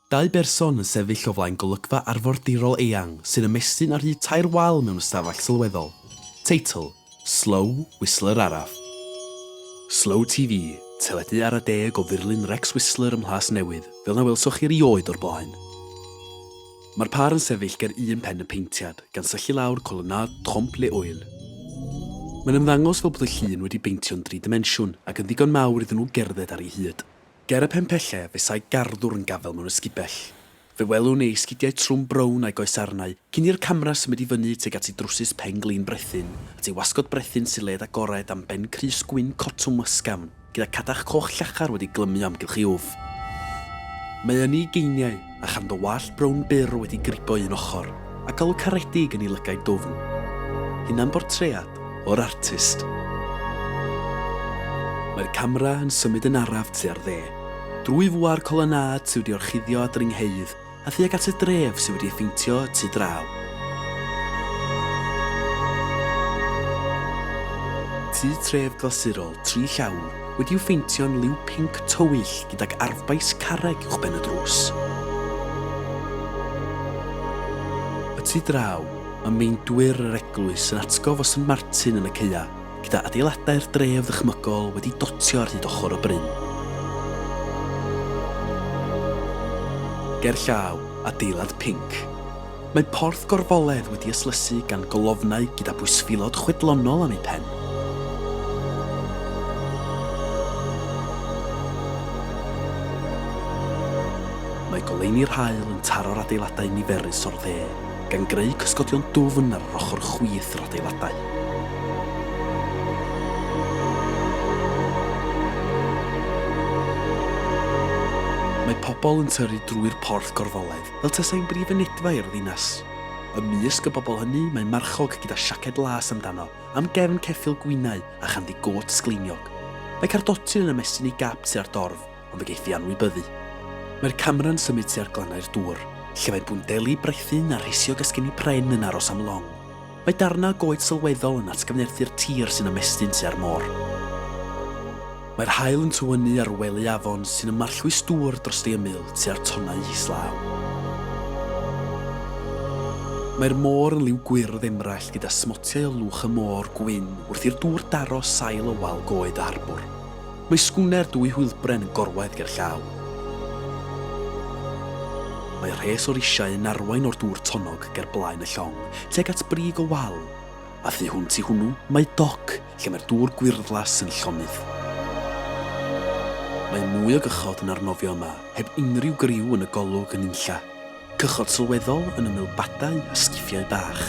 Dau berson yn sefyll o flaen golygfa arfordirol eang sy'n ymestyn ar hyd tair wal mewn ystafell sylweddol. Teitl, Slow Whistler Araf. Slow TV, teledu ara deg o furlun Rex Whistler ym Mhlas Newydd, fel na welsoch chi erioed o'r blaen. Mae'r pâr yn sefyll ger un pen y peintiad, gan syllu lawr colonnade trompe-l'oeil. Mae'n ymddangos fel bod y llun wedi beintio'n dri dimensiwn ac yn ddigon mawr iddyn nhw gerdded ar ei hyd. Ger y pen pelle, fe sa'i garddwr yn gafael mewn ysgubell. Fe welwn ei esgidiau trwm brown a'i goesarnau, cyn i'r camera symud i fyny tuag at ei drwsus pen-glin brethyn, at ei wasgod brethyn sy led agored am ben crys gwyn cotwm ysgafn, gyda cadach coch llachar wedi glymu o amgylch ei wddf. Mae yn ei ugeiniau, a chanddo wallt brown byr wedi gribo un ochr, a golwg caredig yn ei lygaid dwfn. Hunanbortread o'r artist. Mae'r camera yn symud yn araf tua'r dde, drwy fwa'r colonnâd sy wedi orchuddio â dringheydd a thuag at y dref sy wedi ei pheintio y tu draw. Tŷ tref glasurol tri llawr wedi'w pheintio'n liw pinc tywyll gydag arfbais carreg uwchben y drws. Y tu draw, Mae meindwyr yr eglwys yn atgof o St Martin yn y caeau, gyda adeiladau'r dref ddychmygol wedi dotio ar hyd ochr y bryn. Ger llaw, adeilad pinc. Mae porth gorfoledd wedi yslysu gan golofnau gyda bwystfilod chwedlonol am eu pen. Mae goleuni'r haul yn taro'r adeiladau niferus o'r dde. gan greu cysgodion dwfn ar yr ochr chwith yr adeiladau. Mae pobl yn tyrru drwy'r porth gorfoledd fel tasai'n brif fynedfa i'r ddinas. Ymysg y bobl hynny mae marchog gyda siaced las amdano, am gefn ceffyl gwinau a chanddi gôt sgleiniog. Mae cardotyn yn ymestyn ei gap tua'r dorf. Ond fe geith ei anwybyddu. Mae'r camera'n symud tua'r glannau'r dŵr, lle mae bwndeli brethyn a rhesi o gasgenni pren yn aros am long. Mae darnau o goed sylweddol yn atgyfnerthu'r tir sy'n ymestyn tua'r môr. Mae'r haul yn tywynnu ar wely afon sy'n ymarllwys dŵr dros ei ymyl tua'r tonnau islaw. Mae'r môr yn liw gwyrdd emrallt gyda smotiau o lwch y môr gwyn wrth i'r dŵr daro sail o wal goed y harbwr. Mae sgwner dwy hwylbren yn gorwedd ger llaw. Mae rhes o risiau yn arwain o'r dŵr tonnog ger blaen y llong, tuag at brig o wal, a thu hwnt i hwnnw mae doc lle mae'r dŵr gwyrddlas yn llonydd. Mae mwy o gychod yn arnofio yma, heb unrhyw griw yn y golwg yn unlla. Cychod sylweddol yn ymyl badau a sgiffiau bach.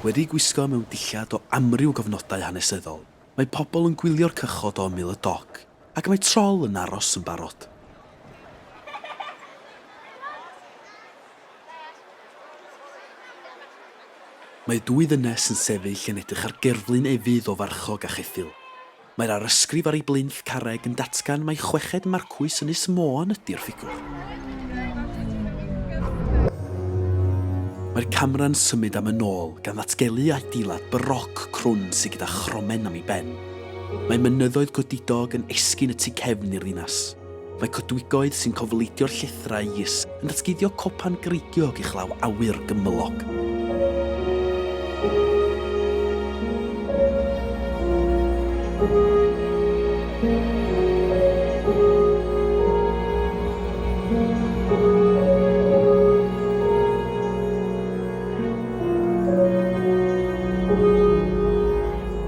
Wedi'u gwisgo mewn dillad o amryw gofnodau hanesyddol, mae pobl yn gwylio'r cychod o ymyl y doc, ac mae trol yn aros yn barod. Mae dwy ddynes yn sefyll yn edrych ar gerflun efydd o farchog a cheffyl. Mae'r arysgrif ar ei blinth carreg yn datgan mai chweched Marcwis Ynys Môn ydi'r ffigwr. Mae'r camera'n symud am yn ôl, gan ddatgelu adeilad baroc crwn sydd gyda chromen am ei ben. Mae mynyddoedd godidog yn esgyn y tu cefn i'r ddinas. Mae coedwigoedd sy'n cofleidio'r llethrau is yn datguddio copa'n greigiog uchlaw awyr gymylog.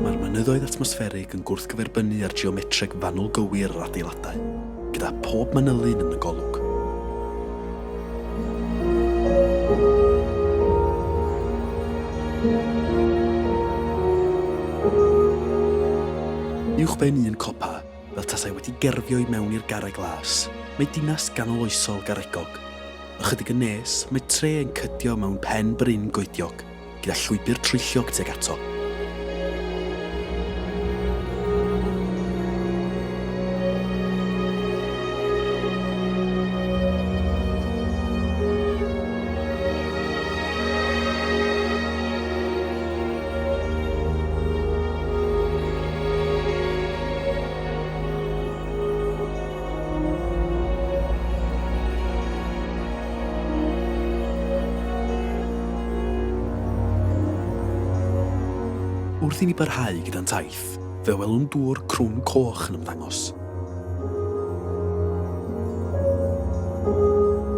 Mae'r mynyddoedd atmosfferig yn gwrthgyferbynnu â'r geometreg fanwl gywir yr adeiladau, gyda phob manylyn yn y golwg. Uwchben un copa, fel tasai wedi gerfio i mewn i'r garreg las, mae dinas ganoloesol garegog. Ychydig yn nes, mae tre yn cydio mewn pen bryn goediog. gyda llwybr troellog tuag ato. Wrth i ni barhau gyda'n taith, fe welwn dŵr crwn coch yn ymddangos.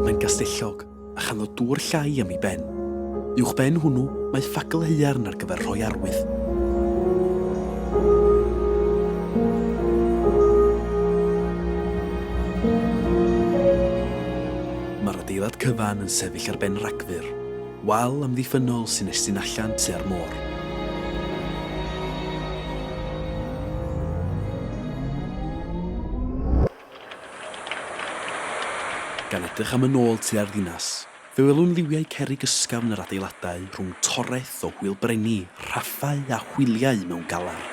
Mae'n gastellog, a chanddo dŵr llai am ei ben. Uwchben hwnnw, mae ffagl haearn ar gyfer rhoi arwydd. Mae'r adeilad cyfan yn sefyll ar ben Rhagfyr. Wal amddiffynnol sy'n estyn allan tua'r môr. Gan edrych am yn ôl tua'r ddinas, fe welwn liwiau cerrig ysgafn yr adeiladau rhwng toreth o hwylbrenni, rhaffau a hwyliau mewn galar.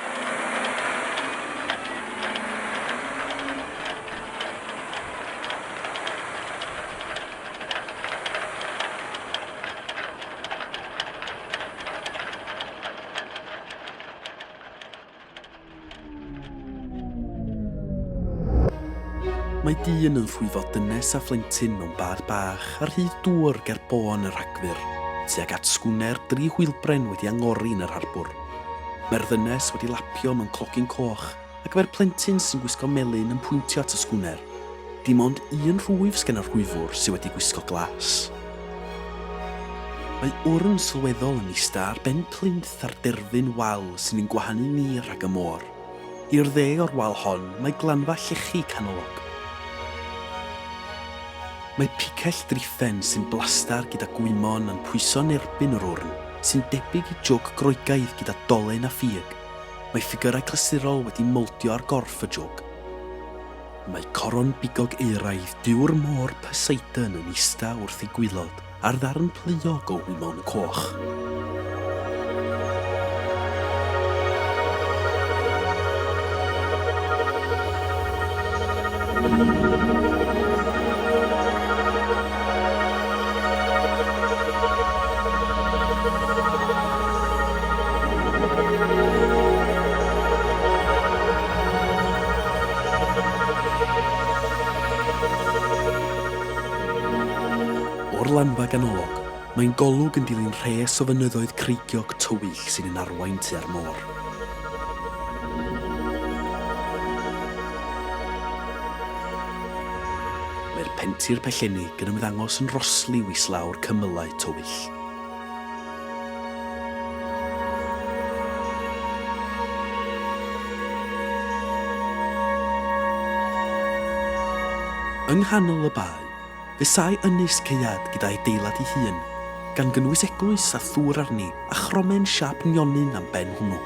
Mae dyn yn rhwyfo dynes a phlentyn mewn bad bach ar hyd dŵr ger bôn y Rhagfyr, tuag at sgwner dri hwylbren wedi angori yn yr harbwr. Mae'r ddynes wedi lapio mewn clogyn coch Ac mae'r plentyn sy'n gwisgo melyn yn pwyntio at y sgwner. Dim ond un rhwyf sgen y rhwyfwr sy wedi gwisgo glas. Mae wrn sylweddol yn ista ar ben plinth ar derfyn wal sy'n ein gwahanu ni rhag y môr. I'r dde o'r wal hon mae glanfa llechi canolog. Mae picell driffen sy'n blastar gyda gwymon yn pwyso'n erbyn yr wrn, sy'n debyg i jwg Groegaidd gyda dolen a ffug. Mae ffigyrau clasurol wedi mowldio ar gorff y jwg. Mae coron bigog euraidd Duw'r môr Poseidon yn ista wrth ei gwylod ar ddarn pluog o wymon coch. O'r lanfa ganolog, mae'n golwg yn dilyn rhes o fynyddoedd creigiog tywyll sy'n ein arwain tua'r môr. Mae'r pentir pellennig yn ymddangos yn rosliw islaw'r cymylau tywyll. Yng nghanol y bae, fe sae Ynys Caead gyda'i adeilad ei hun, gan gynnwys eglwys a thŵr arni a chromen siâp nionyn am ben hwnnw.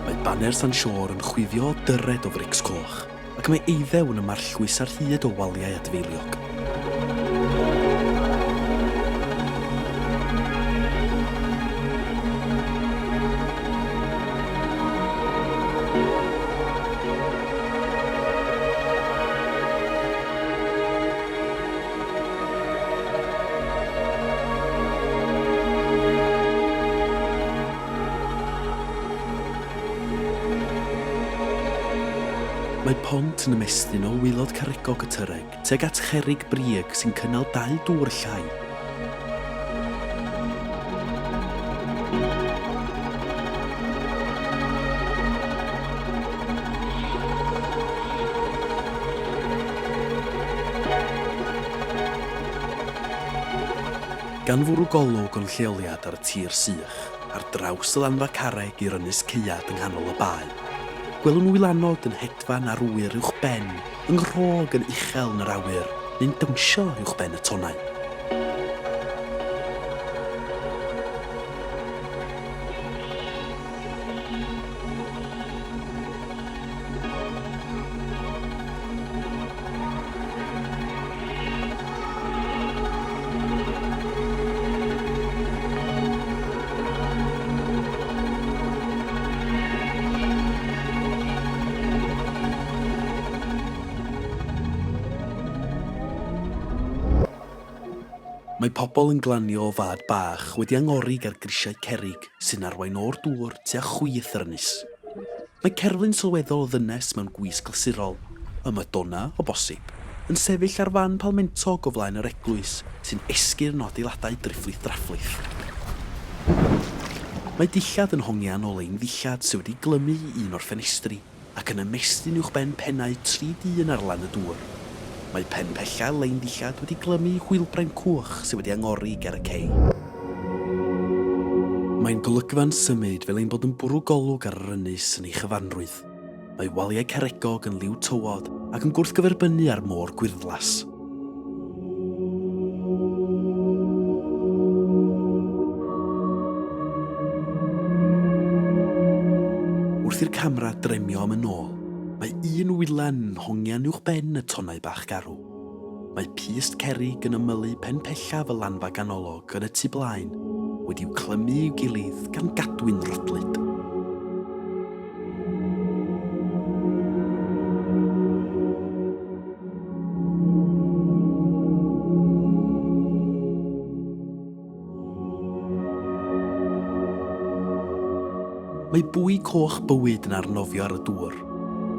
Mae baner San Siôr yn chwifio o dyred o frics coch. Ac mae eiddew yn ymarllwys ar hyd o waliau adfeiliog. Mae pont yn ymestyn o waelod caregog y Tyreg tuag at cherrig brig sy'n cynnal dau dŵr llai. Gan fwrw golwg o'n lleoliad ar y tir sych, ar draws y lanfa carreg i'r ynys caead yng nghanol y bae. Gwelwn wylanod yn hedfan ar wyr uwch ben, yng nghrog yn uchel yn yr awyr, neu'n dawnsio uwch ben y tonnau. Mae pobl yn glanio o fad bach wedi angori ger grisiau cerrig sy'n arwain o'r dŵr tua chwith yr ynys. Mae cerflun sylweddol o ddynes mewn gwisg glasurol, y Madonna, o bosib, yn sefyll ar fan palmentog o flaen yr eglwys sy'n esgyrn o adeiladau drifflith drafflith. Mae dillad yn hongian o lein ddillad sydd wedi glymu i un o'r ffenestri. ac yn ymestyn uwchben pennau 30 ar lan y dŵr. Mae pen pella lein ddillad wedi glymu i hwylbren cwch sydd wedi angori ger y cei. Mae'n golygfa'n symud fel ein bod yn bwrw golwg ar yr ynys yn ei chyfanrwydd. Mae waliau caregog yn liw tywod ac yn gwrthgyferbynnu â'r môr gwyrddlas. Wrth i'r camera dremio am yn ôl, mae un wylan yn hongian uwchben y tonnau bach garw. Mae pyst cerrig yn ymylu pen pellaf y lanfa ganolog yn y tu blaen, wedi'w clymu i'w gilydd gan gadwyn rydlyd. Mae bwy coch bywyd yn arnofio ar y dŵr.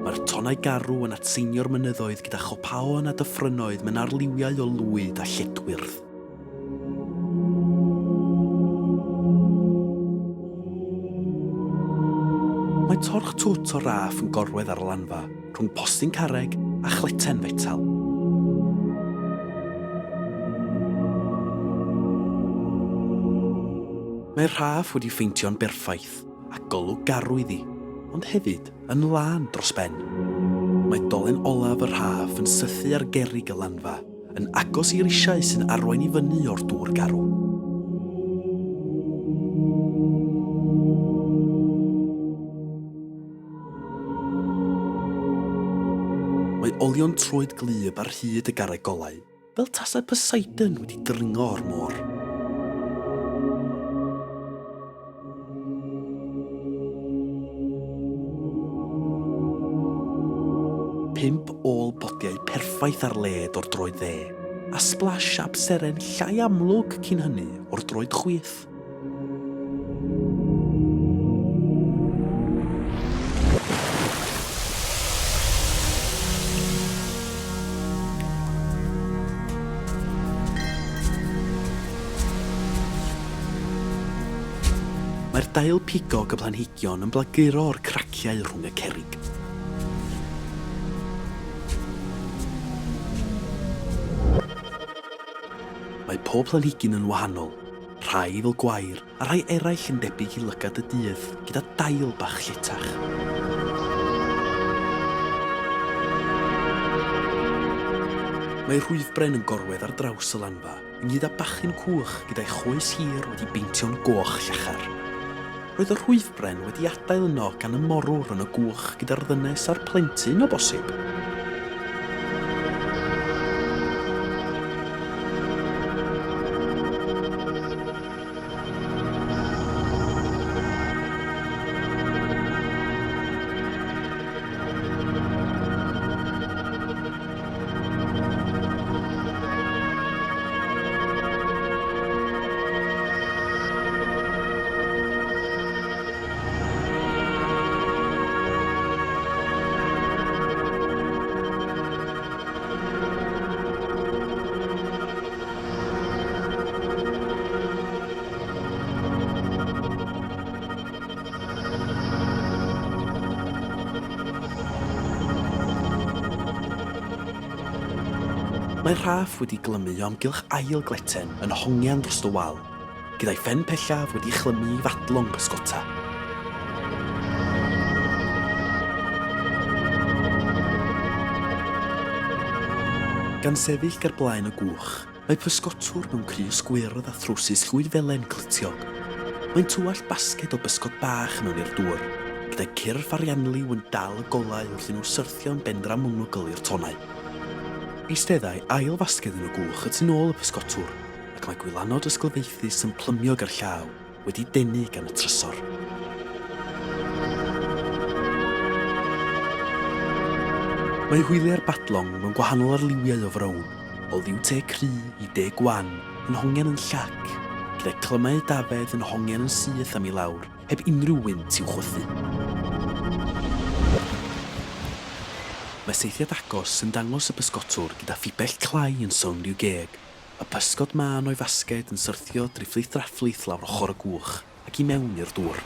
Mae'r tonnau garw yn atseinio'r mynyddoedd gyda chopaon a dyffrynnoedd mewn arliwiau o lwyd a lledwyrdd. Mae torch twt o raff yn gorwedd ar y lanfa, rhwng postyn carreg a chleten fetel. Mae'r rhaff wedi ffeintio'n berffaith, a golwg garw iddi, ond hefyd yn lân dros ben. Mae dolen olaf y rhaff yn sythu ar gerrig y lanfa, yn agos i risiau sy'n arwain i fyny o'r dŵr garw. Mae olion troed gwlyb ar hyd y garreg golau, fel tasai Poseidon wedi dringo o'r môr. Pump ôl bodiau perffaith ar led o'r droed dde, a sblash siap seren llai amlwg cyn hynny o'r droed chwith. Mae'r dail pigog y planhigion yn blaguro o'r craciau rhwng y cerrig. Mae pob planhigyn yn wahanol, rhai fel gwair a rhai eraill yn debyg i lygad y dydd gyda dail bach lletach. Mae rhwyfbren yn gorwedd ar draws y lanfa, ynghyd â bachyn cwch gyda'i choes hir wedi beintio'n goch llachar. Roedd y rhwyfbren wedi adael yno gan y morwr yn y gwch gyda'r ddynes a'r plentyn o bosib. Mae rhaff wedi glymu o amgylch ail gleten yn hongian dros y wal, gyda'i phen pellaf wedi chlymu i fadlong pysgota. Gan sefyll ger blaen y gwch, Mae pysgotwr mewn crys gwyrdd a throwsus llwydfelen clytiog. Mae'n tywallt basged o bysgod bach mewn i'r dŵr, gyda'i cyrff arianliw yn dal y golau wrth i nhw syrthio'n bendramwnwgl i'r tonnau. Eisteddai ail fasged yn y gwch y tu nôl y pysgotwr, ac mae gwylanod ysglyfaethus yn plymio gerllaw, wedi denu gan y trysor. Mae hwyliau'r badlong mewn gwahanol arliwiau o frown, o liw te cry i de gwan. yn hongian yn llac, gyda clymau edafedd yn hongian yn syth am i lawr, heb unrhyw wynt i'w chwythu. Mae saethiad agos yn dangos y pysgotwr gyda phibell clai yn sownd i'w geg, y pysgod mân o'i fasged yn syrthio drifflith-drafflith lawr ochr y gwch ac i mewn i'r dŵr.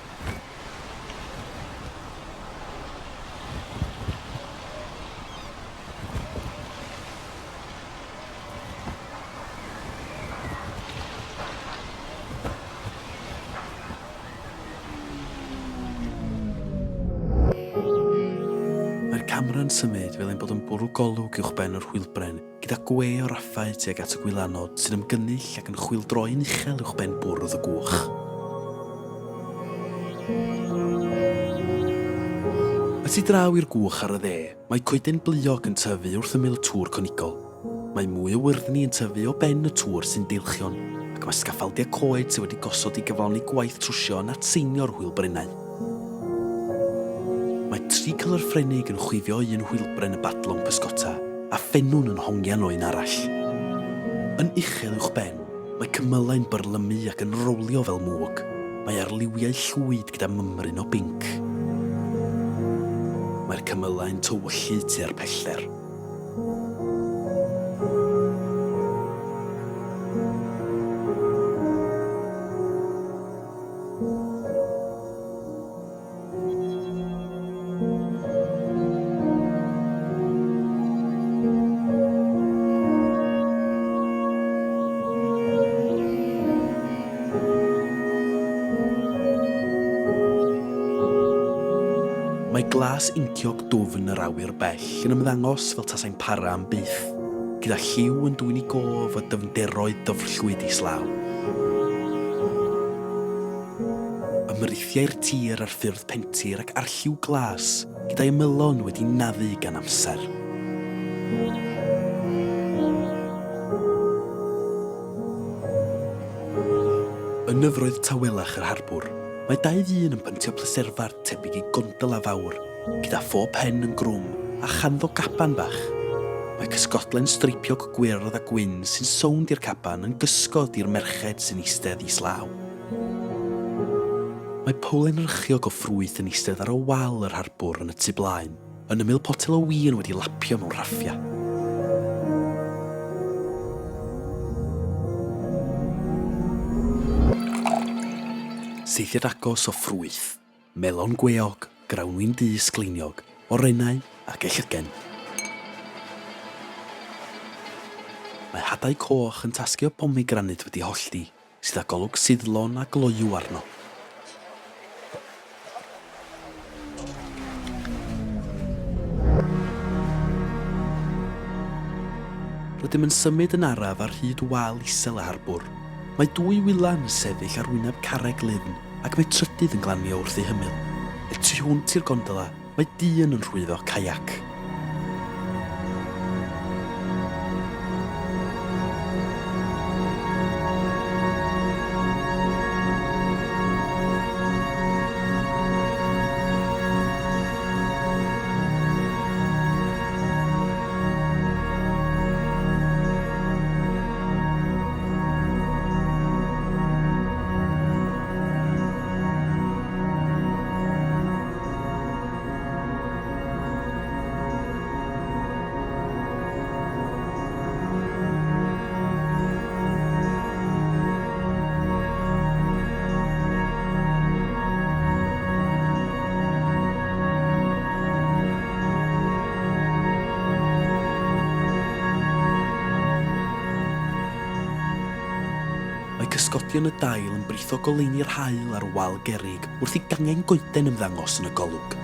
Mae'r camera'n symud fel ein bod yn bwrw golwg uwchben yr hwylbren gyda gwe o raffau tuag at y gwylanod sy'n ymgynnull ac yn chwyldroi'n uchel uwchben bwrdd y gwch. Y tu draw i'r gwch ar y dde, mae coeden bluog yn tyfu wrth ymyl y tŵr conigol. Mae mwy o wyrddni yn tyfu o ben y tŵr sy'n deilchion, ac mae sgaffaldiau coed sydd wedi gosod i gyflawni gwaith trwsio yn atseinio'r hwylbrennau. Mae tricolor Ffrenig yn chwifio un hwylbren y badlong pysgota, a phenwn yn hongian o un arall. Yn uchel uwchben, mae cymylau'n byrlymu ac yn rowlio fel mwg. Mae arliwiau llwyd gyda mymryn o binc. Mae'r cymylau'n tywyllu tua'r pellter. Mae glas inciog dwfn yr awyr bell yn ymddangos fel tasai'n para am byth, gyda lliw yn dwyn i gof y dyfnderoedd dyfrllwyd islaw. Ymrithiai'r tir ar ffyrdd pentir ac arlliw glas gyda'i ymylon wedi naddu gan amser. Yn nyfroedd tawelach yr harbwr, mae dau ddyn yn pyntio pleserfar tebyg i gondola fawr, gyda phob pen yn grwm a chanddo gaban bach. Mae cysgodlen streipiog gwyrdd a gwyn sy'n sownd i'r caban yn gysgod i'r merched sy'n eistedd islaw. Mae powlen rychiog o ffrwyth yn eistedd ar y wal yr harbwr yn y tu blaen. Yn ymyl potel o win wedi lapio mewn raffia. Saethiad agos o ffrwyth, melon gweog, grawnwin du sgleiniog, orennau ac ellygen. Mae hadau coch yn tasgu o bomegranit wedi hollti. Sydd â golwg suddlon a gloyw arno. Rydym yn symud yn araf ar hyd wal isel y harbwr. Mae dwy wylan yn sefyll ar wyneb carreg lyfn ac mae trydydd yn glanio wrth ei hymyl. Y tu hwnt i'r gondola, Mae dyn yn rhwyfo caiac. Mae cysgodion y dail yn britho goleuni'r haul ar wal gerrig wrth i gangen goeden ymddangos yn y golwg.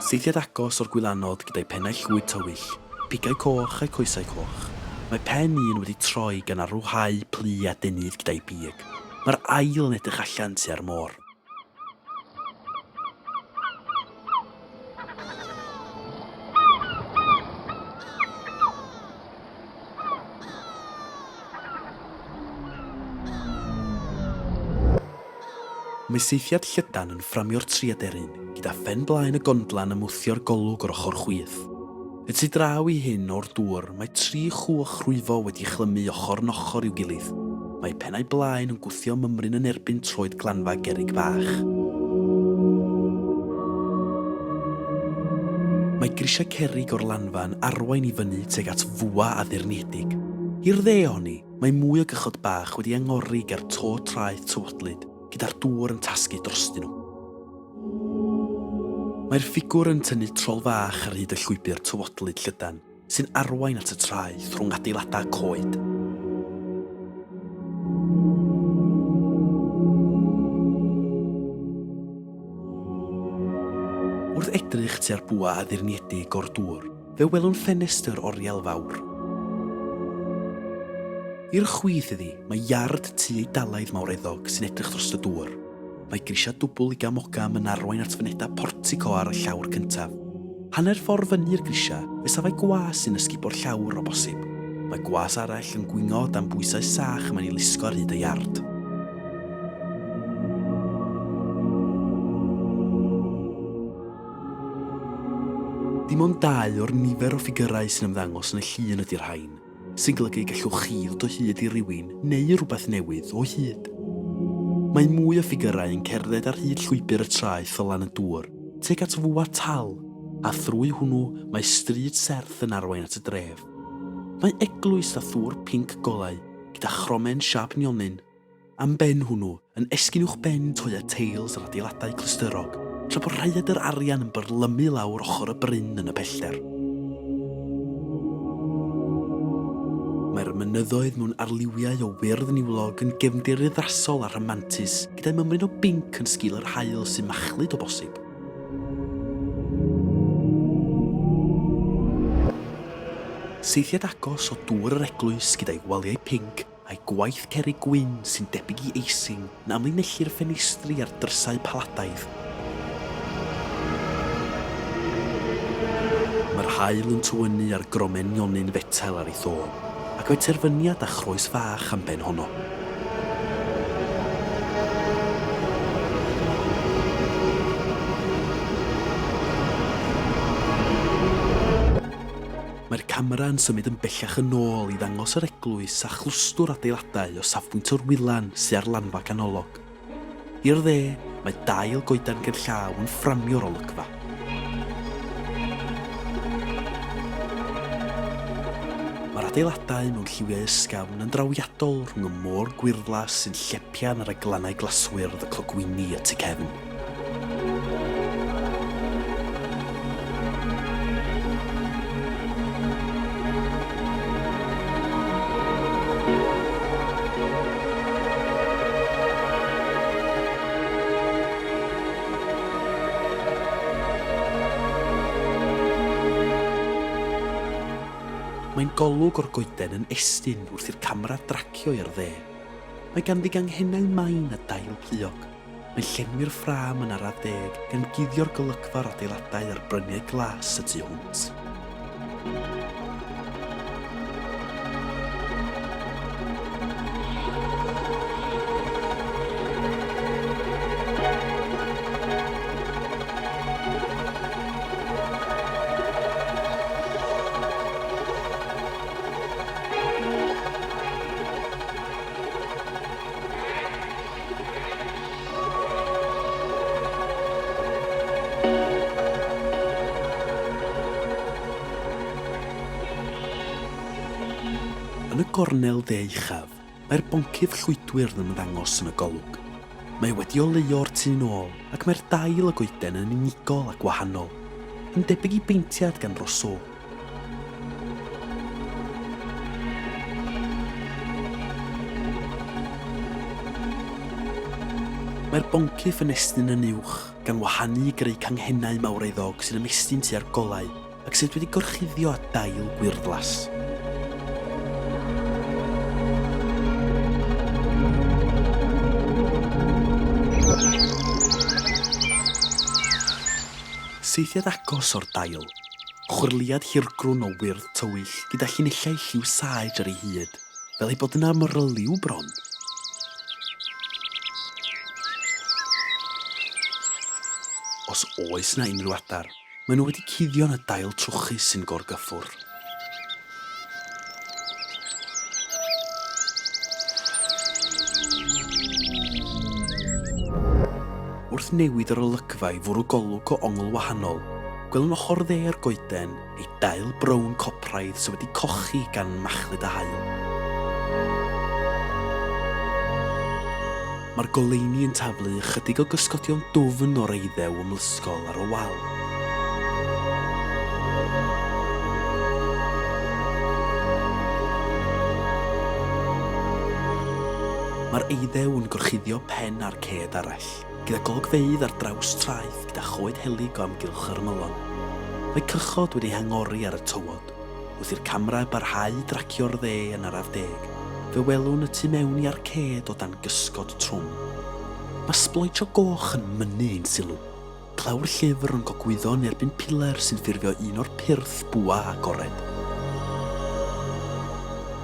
Saethiad agos o'r gwylanod gyda'i pennau llwyd tywyll, pigau coch a'u coesau coch. Mae pen un wedi troi gan arwhau plu a denydd gyda'i big. Mae'r ail yn edrych allan tua'r môr. Mae saethiad llydan yn fframio'r triaderyn, gyda phen blaen y gondla'n ymwthio'r golwg o'r ochr chwith. Y tu draw i hyn o'r dŵr mae tri chwch rhwyfo wedi chlymu ochr yn ochr i'w gilydd. Mae pennau blaen yn gwthio mymryn yn erbyn troed glanfa gerrig bach. Mae grisiau cerrig o'r lanfa yn arwain i fyny tuag at fwa addurniedig. I'r dde ohoni, mae mwy o gychod bach wedi angori ger to traeth tywodlyd, gyda'r dŵr yn tasgu drostyn nhw. Mae'r ffigwr yn tynnu trol fach ar hyd y llwybr tywodlyd llydan sy'n arwain at y traeth rhwng adeiladau coed. Wrth edrych tua'r bwa addurniedig o'r dŵr, fe welwn ffenestr oriel fawr. I'r chwith iddi, mae iard tŷ Eidalaidd mawreddog sy'n edrych dros y dŵr. Mae grisiau dwbl igam-ogam yn arwain at fynedfa portico ar y llawr cyntaf. Hanner ffordd fyny'r grisiau, fe safai gwas sy'n ysgubo'r llawr o bosib. Mae gwas arall yn gwingo dan bwysau sach y mae'n ei lusgo ar hyd y iard. Dim ond dau o'r nifer o ffigyrau sy'n ymddangos yn y llun ydy'r rhain. sy'n golygu gallwch chi ddod o hyd i rywun neu rywbeth newydd o hyd. Mae mwy o ffigyrau yn cerdded ar hyd llwybr y traeth o lan y dŵr tuag at fwa tal, a thrwy hwnnw mae stryd serth yn arwain at y dref. Mae eglwys a thŵr pinc golau gyda chromen siâp nionyn Am ben hwnnw, yn esgyn uwchben toeau teils yr adeiladau clystyrog, tra bod rhaeadr arian yn byrlymu lawr ochr y bryn yn y pellter. Mae'r mynyddoedd mewn arliwiau o wyrdd niwlog yn gefndir urddasol a rhamantus, gyda'i mymryn o binc yn sgil yr haul sy'n machlud o bosib. Saethiad agos o dŵr yr eglwys gyda'i waliau pinc Mae gwaith cerrig gwyn sy'n debyg i eising yn amlinellu'r ffenestri a'r drysau paladaidd. Mae'r haul yn tywynnu ar gromen nionyn fetel ar ei tho, ac mae terfyniad a chroes fach am ben honno. Mae'r camera yn symud yn bellach yn ôl i ddangos yr eglwys a chlwstwr adeiladau o safbwynt yr wylan sy ar lanfa ganolog. I'r dde, mae dail goedan gerllaw yn fframio'r olygfa. Mae'r adeiladau mewn lliwiau ysgafn yn drawiadol rhwng y môr gwyrddlas sy'n llepian ar y glannau glaswyrdd y clogwyni y tu cefn. Mae'n golwg o'r goeden yn estyn wrth i'r camera dracio i'r dde. Mae ganddi ganghennau main a dail pluog. Mae'n llenwi'r ffrâm yn araf deg, gan guddio'r golygfa o'r adeiladau a'r bryniau glas y tu hwnt. Yn y gornel dde uchaf, mae'r boncyff llwydwyrdd yn ymddangos yn y golwg. Mae wedi oleuo o'r tu nôl ac mae'r dail y goeden yn unigol a gwahanol, yn debyg i beintiad gan Rousseau. Mae'r boncyff yn estyn yn uwch, gan wahanu i greu canghennau mawreddog sy'n ymestyn tua'r golau ac sydd wedi gorchuddio â dail gwyrddlas. Saethiad agos o'r dail. Chwyrlïad hirgrwn o wyrdd tywyll gyda llinellau lliw saej ar ei hyd, fel ei bod yn amryliw bron. Os oes 'na unrhyw adar, maen nhw wedi cuddio yn y dail trwchus sy'n gorgyffwrdd. Wrth newid yr olygfa i fwrw golwg o ongl wahanol, gwelwn ochr dde'r goeden, ei dail brown copraidd sydd wedi cochi gan machlud a haul. Mae'r goleuni yn taflu ychydig o gysgodion dwfn o'r eiddew ymlusgol ar y wal. Mae'r eiddew yn gorchuddio pen arcêd arall, gyda golygfeydd ar draws traeth gyda choed helyg o amgylch yr ymylon. Mae cychod wedi eu hangori ar y tywod. Wrth i'r camera barhau i dracio'r dde yn araf deg, fe welwn y tu mewn i arcêd o dan gysgod trwm. Mae sbloetio goch yn mynnu ein sylw. Clawr llyfr yn gogwyddo yn erbyn piler sy'n ffurfio un o'r pyrth bwa agored.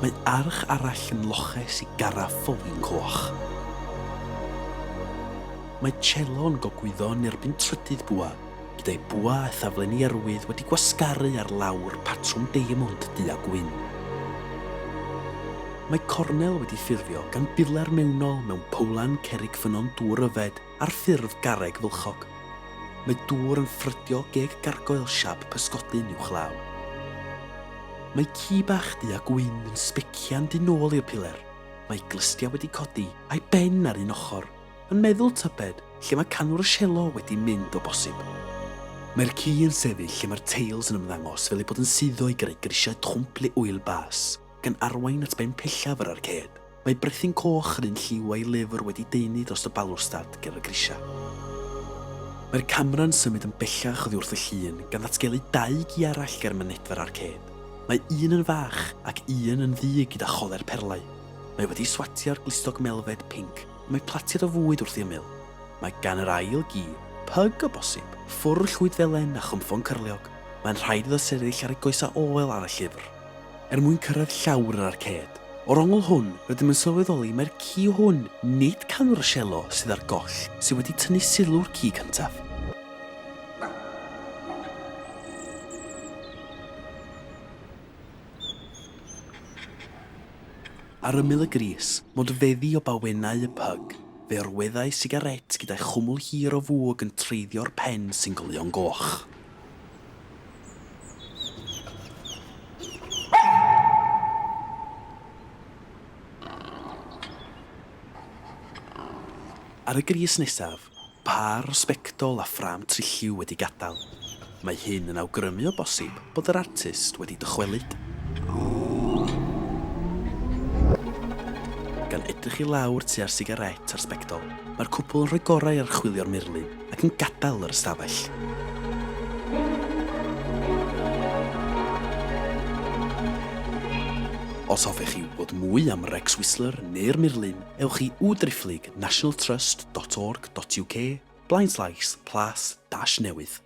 Mae arch arall yn loches i garaff o win coch. Mae cello yn gogwyddo yn erbyn trydydd bwa, gyda'i bwa a thaflenni erwydd wedi gwasgaru ar lawr patrwm diemwnt du a gwyn. Mae cornel wedi ffurfio gan biler mewnol mewn powlan cerrig ffynnon dŵr yfed ar ffurf garreg fylchog. Mae dŵr yn ffrydio geg gargoel siâp pysgodyn uwchlaw. Mae ci bach du a gwyn yn sbecian du nôl i'r piler. Mae'i glustiau wedi codi, a'i ben ar un ochr. Yn meddwl tybed lle mae canwr y sielo wedi mynd o bosib. Mae'r ci yn sefyll lle mae'r teils yn ymddangos fel eu bod yn suddo i greu grisiau twmp le ŵyl bas, gan arwain at ben pellaf yr arcêd. Mae brethyn coch yr un lliw a'i lyfr wedi daenu dros y balwstad ger y grisiau. Mae'r camera'n symud yn bellach oddi wrth y llun, gan ddatgelu dau gi arall ger mynedfa'r arcêd. Mae un yn fach ac un yn ddu gyda choler perlau. Mae wedi swatio'r glustog melfed pinc. Mae platiad o fwyd wrth ei ymyl. Mae gan yr ail gi, pyg o bosib, ffwrn llwydfelen a chynffon cyrliog. Mae'n rhaid iddo sefyll ar ei goesau ôl ar y llyfr. Er mwyn cyrraedd llawr yr arcêd. O'r ongl hwn, rydym yn sylweddoli mai'r ci hwn, nid canwr y sielo, sydd ar goll, sydd wedi tynnu sylw'r ci cyntaf. Ar ymyl y gris, modfeddi o bawennau y pyg, fe orweddai sigarét gyda'i chwmwl hir o fwg yn treiddio'r pen sy'n goleuo'n goch. Ar y gris nesaf, Pâr o sbectol a ffrâm trilliw wedi gadael. Mae hyn yn awgrymu o bosib bod yr artist wedi dychwelyd. Gan edrych i lawr tua'r sigarét a'r sbectol, mae'r cwpl yn rhoi gorau ar chwilio'r murlun ac yn gadael yr ystafell. Os hoffech chi wybod mwy am Rex Whistler neu'r murlun, ewch i www nationaltrust dot org dot uk blaenslaes plas dash newydd.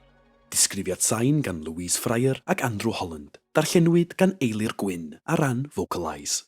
Disgrifiad sain gan Louise Fryer ac Andrew Holland. Darllenwyd gan Eilir Gwyn ar ran Vocalise.